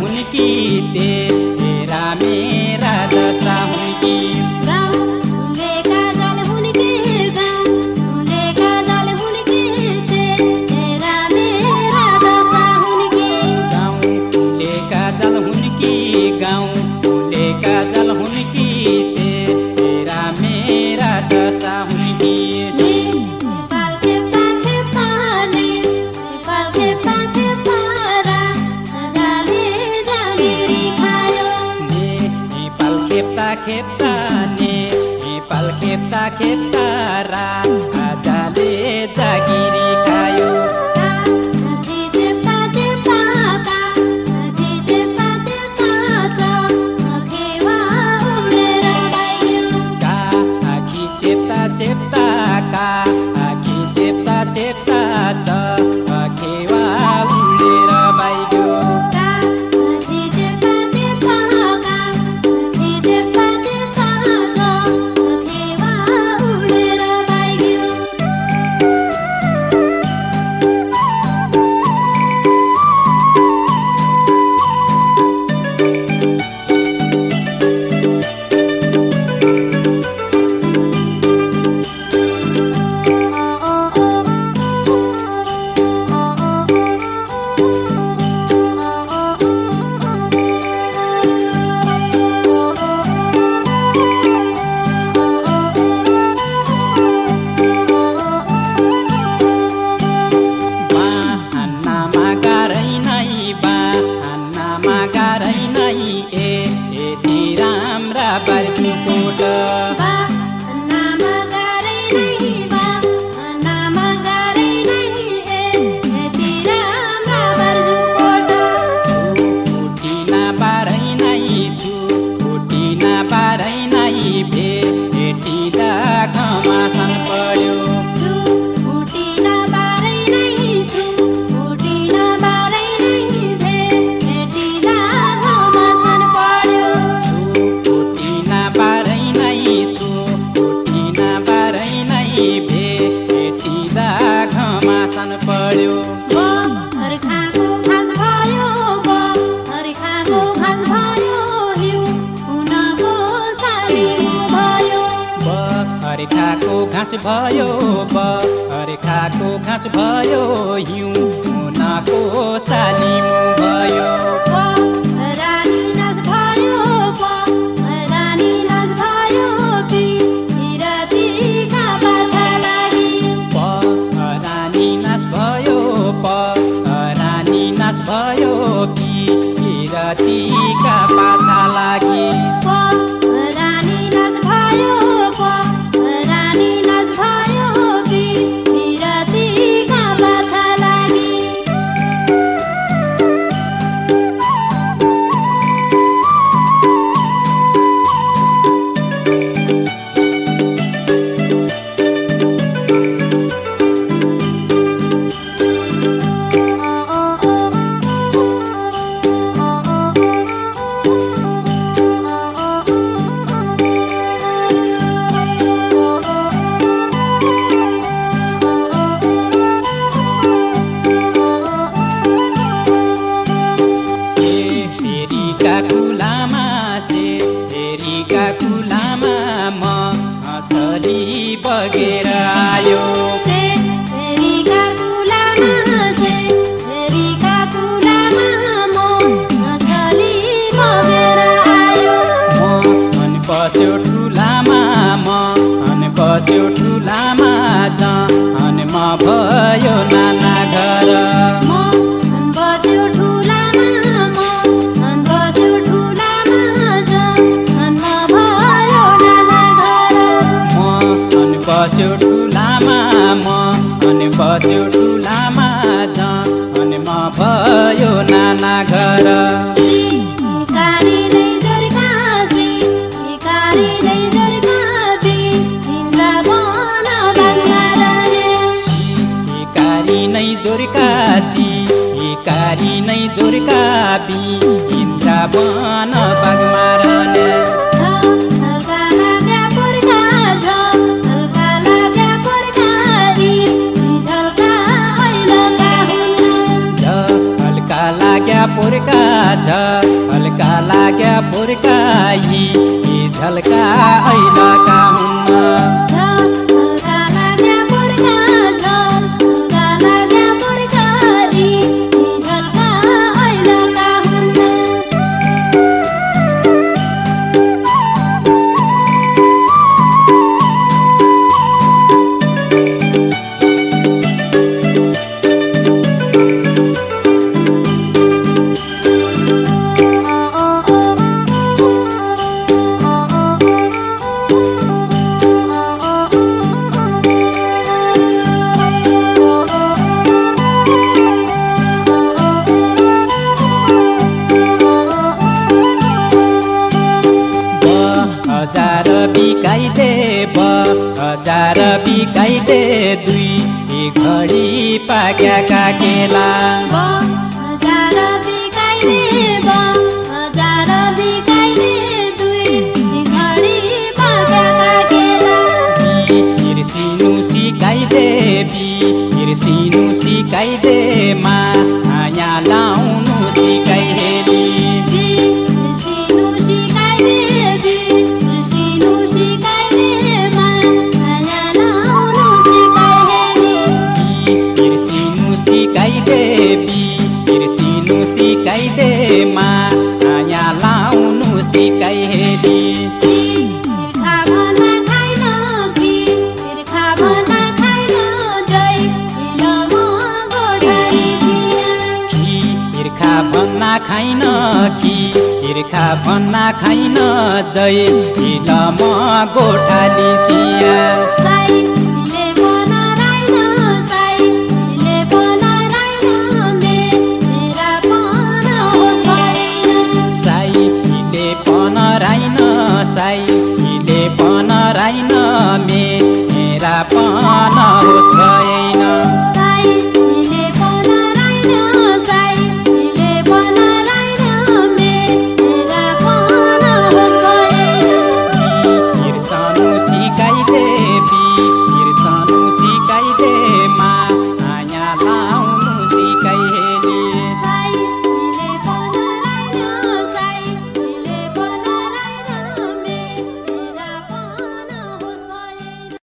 हुन् कि तेरा मेरा दशा हुन् कि गाउँले काजल हुन् कि गाउँले काजल हुन् कि तेरा मेरा दशा हुन् कि गाउँले काजल हुन् कि गाउँले काजल हुन् कि तेरा मेरा दशा हुन् कि खेप्ता नेपाल खेप्ता खेप्ता राजाले जागिरी खायो आखी चेप्ता चेप्ता आखी चेप्ता चेप्ता खेवा उडेर बाइग्यो भयो बर्खाको घाँस भयो हिउँको सालिमु भयो रानी नाच भयो रानी नाच भयो पिरतीका पाछा लागि रानी नाच भयो रानी नाच भयो पिरतीका पाछा लागि बगेर आयो सेरीका कुलामा मछली बगेर आयो मन बस्यो ठुलामा जन म भयो नाना घर मन बस्यो ठुलामा जन म भयो नाना घर मन बस्यो ठुलामा जन म भयो नाना घर कारी नै जोरका बी इन्द्रा बन बागमा रहने हल्का लाग्या पुर्खा झ लाग्या पुर्काई झल्का ऐलका हुन्न झल्का लाग्या पुर्का झल्का लाग्या पुर्का यी झल्का ऐलका हुन्न हजार बिकाइदे हजार बिकाइदे दुई घडी पाक्याका केला हजार बिकाइदे हजार बिकाइदे दुई घडी पाक्याका केला बिर्सिनु सिकाइदे बिर्सिनु सिकाइदे माया लाउनु सिकाइहेली बिर्सिनु सिकाइदे बिर्सिनु सिकाइदे माया लाउनु सिकाइहेली बिर्सिनु सिकाइदे बिर्सिनु सिकाइदे माया लाउनु सिकाइहेली तिर्खा भना खाइन कि तिर्खा भना खाइन जय हिलम गोठाली चिया ईर्खा भन्ना खाइन कि ईर्खा भन्ना खाइन जय हिल म गोठाली छिया साई